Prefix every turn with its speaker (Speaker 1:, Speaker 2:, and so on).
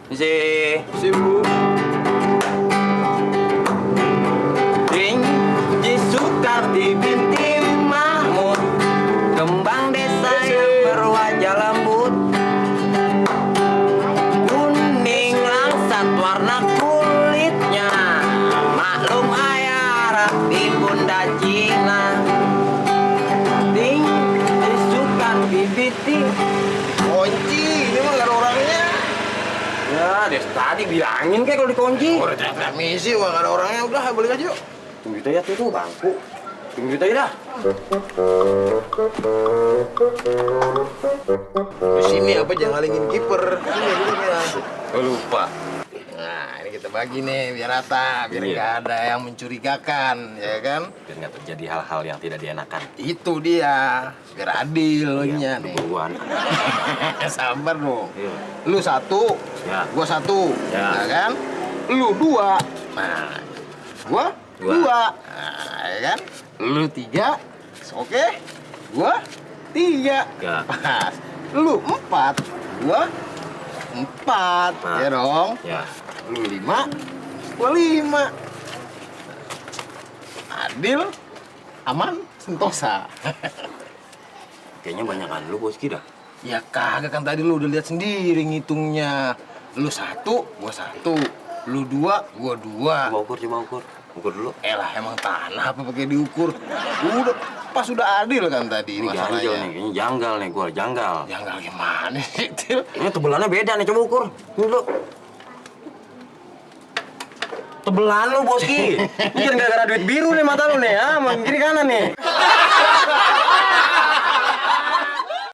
Speaker 1: Sibuk.
Speaker 2: Ding, Soekardi binti Mahmud, kembang desa yang berwajah lembut, kuning langsat warna kulitnya, maklum ayah rapi bunda Cina. Ding, Soekardi binti.
Speaker 1: Kunci, ini mah gak ada orangnya.
Speaker 2: Ya, dari tadi bilangin kayak kalau dikunci.
Speaker 1: Oh, udah misi, wah gak ada orangnya. Udah, balik aja yuk.
Speaker 2: Tunggu kita ya tuh bangku. Tunggu kita ya dah.
Speaker 1: Di sini apa jangan ngalingin kiper. Ini dulu ya.
Speaker 2: Oh, lupa.
Speaker 1: Nah, ini kita bagi nih biar rata, biar
Speaker 2: Iya.
Speaker 1: nggak ada yang mencurigakan, ya kan?
Speaker 2: Biar nggak terjadi hal-hal yang tidak dienakan.
Speaker 1: Itu dia, biar adil lo nya nih.
Speaker 2: Buruan.
Speaker 1: Sabar dong.
Speaker 2: Iya.
Speaker 1: Lu satu,
Speaker 2: Ya.
Speaker 1: gua satu,
Speaker 2: Ya.
Speaker 1: ya kan? Lu dua, nah, gua
Speaker 2: Dua.
Speaker 1: dua, nah, ya kan? Lu tiga, oke? Gua tiga,
Speaker 2: Ya.
Speaker 1: pas. Lu empat, gua empat,
Speaker 2: Nah.
Speaker 1: ya dong?
Speaker 2: Ya.
Speaker 1: Lu lima, gua lima. Adil, aman, sentosa.
Speaker 2: Kayaknya banyakan lu bos kita.
Speaker 1: Ya kagak kan tadi lu udah lihat sendiri ngitungnya. Lu satu, gua satu. Lu dua, gua dua.
Speaker 2: Coba ukur. Ukur dulu.
Speaker 1: Elah emang tanah apa pakai diukur? Udah pas udah adil kan tadi
Speaker 2: Ini ganjel nih,
Speaker 1: masalahnya.
Speaker 2: kayaknya janggal nih, gua janggal.
Speaker 1: Janggal gimana sih, Til?
Speaker 2: Ini tebelannya beda nih, coba ukur. Ini dulu. Tebelan lu, Boski. Ini gara-gara duit biru nih mata lu nih, ya. Makin kiri kanan nih.